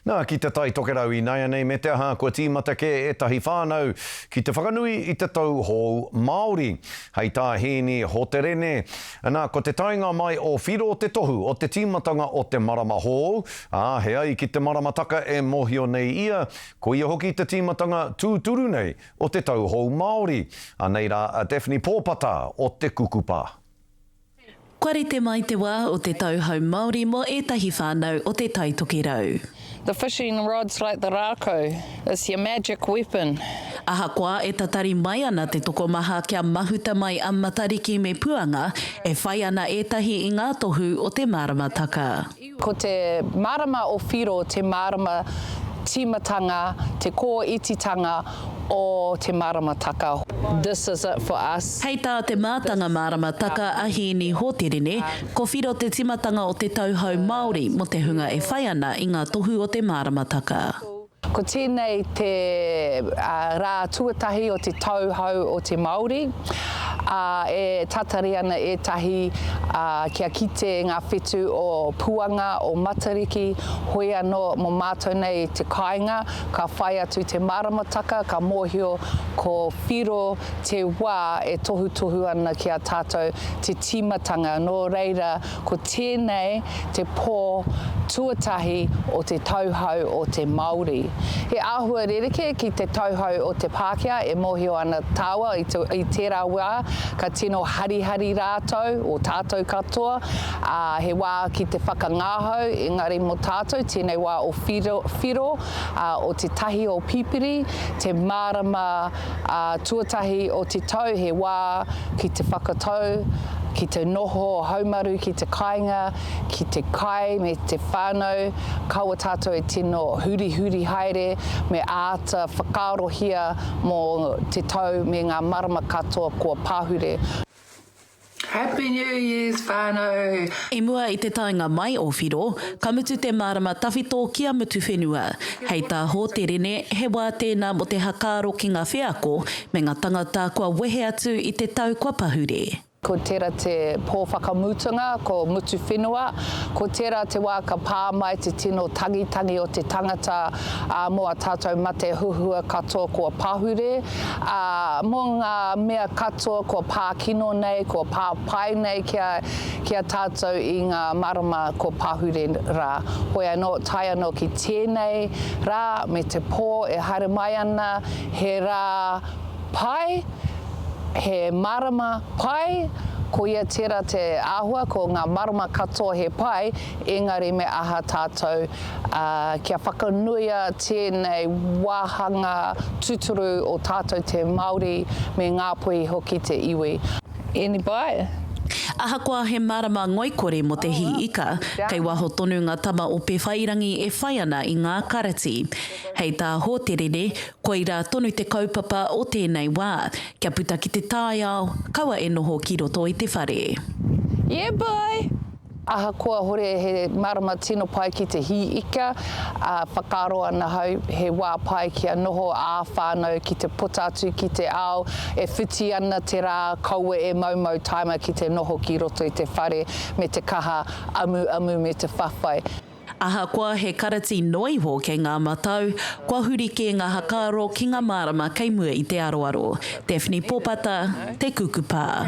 Nā, ki Te Tai Tokerau ināianei me te aha kua tīmata kē ētahi whānau ki te whakanui i te tau hou Māori. Hei tā Hēni Hoterene, nā, ko te taenga mai o Whiro te tohu o te tīmatanga o te marama hou, ā, he ai ki te maramataka e mōhio nei ia, koia hoki te tīmatanga tūturu nei o te tau hou Māori. Anei rā a Daphne Pōpata o Te Kukupa. Kua rite mai te wā o te tau hou Māori mō ētahi whānau o Te Tai Tokerau. The fishing rod's like the rākau, it's your magic weapon. Ahakoa e tatari mai ana te tokomaha kia mahuta mai a Matariki me Puanga, e whai ana ētahi i ngā tohu o te maramataka. Ko te marama o Whiro te marama tīmatanga, te kōititanga o te maramataka. This is it for us. Hei tā te mātanga maramataka a Hēni Hōterene, ko Whiro te timatanga o te tau hou Māori mō te hunga e whai ana i ngā tohu o te maramataka. Ko tēnei te rā tuatahi o te tau hou o te Māori, ā, e tatari ana ētahi kia kite ngā whetū o Puanga, o Matariki, hoi anō mō mātou nei i te kāinga, ka whai atu te maramataka, ka mōhio ko Whiro te wā e tohutohu ana ki a tātou te tīmatanga, nō reira Ko tēnei te pō tuatahi o te tauhou o te Māori. He āhua rerekē ki te tauhou o te Pākehā e mōhio ana tāua i tērā wā ka tino harihari rātou, o tātou katoa, ā, he wā ki te whakangahau, engari mō tātou tēnei wā o whiro, whiro, ā, o te tahi o Pipiri, te marama tuatahi o te tau, he wā ki te whakatau, ki te noho haumaru ki te kāinga, ki te kai me te whānau, kaua tātou e tino hurihuri haere, me āta whakaarohia mō te tau me ngā marama katoa kua pahure. Happy New Year's whānau! I mua i te taenga mai o Whiro, ka mutu te marama tawhito ki a Mutuwhenua. Hei tā Hōterene, he wā tēnā mō te hakaaro ki ngā wheako me ngā tangata kua wehe atu i te tau kua pahure. Ko tērā te pō whakamutunga, ko Mutuwhenua. Ko tērā te wā ka pā mai te tino tangitangi o te tangata, ā, mō ā tātou mate huhua katoa kua pahure, ā, mō ngā mea katoa kua pā kino nei, kua pā pai nei ki a, ki a tātou i ngā marama kua pahure rā. Hoi anō, tae anō ki tēnei rā me te pō e haere mai ana, he rā pai, he marama pai, koia tērā te āhua, ko ngā marama katoa he pai, engari me aha tātou kia whakanuia tēnei wāhanga tūturu o tātou te Māori me Ngāpuhi hoki te iwi. Any bite? Ahakoa he marama ngoikore mō te hī ika, kei waho tonu ngā tama o Pewhairangi e whai ana i ngā karati. Hei tā Hōterene, koirā tonu te kaupapa o tēnei wā, kia puta ki te taiao, kaua e noho ki roto i te whare. Yeah boy! Ahakoa hore he marama tino pai ki te hī ika, ā, whakaaro ana hau he wā pai kia noho ā-whānau ki te puta atu ki te ao, e whiti ana te rā, kaua e maumau taima ki te noho ki roto i te whare me te kaha amuamu me te whawhai. Ahakoa he karati noa iho kei ngā matau, kua huri kē ngā hakaaro ki ngā mārama kei mua i te aroaro. Daphne Popata, Te Kukupā.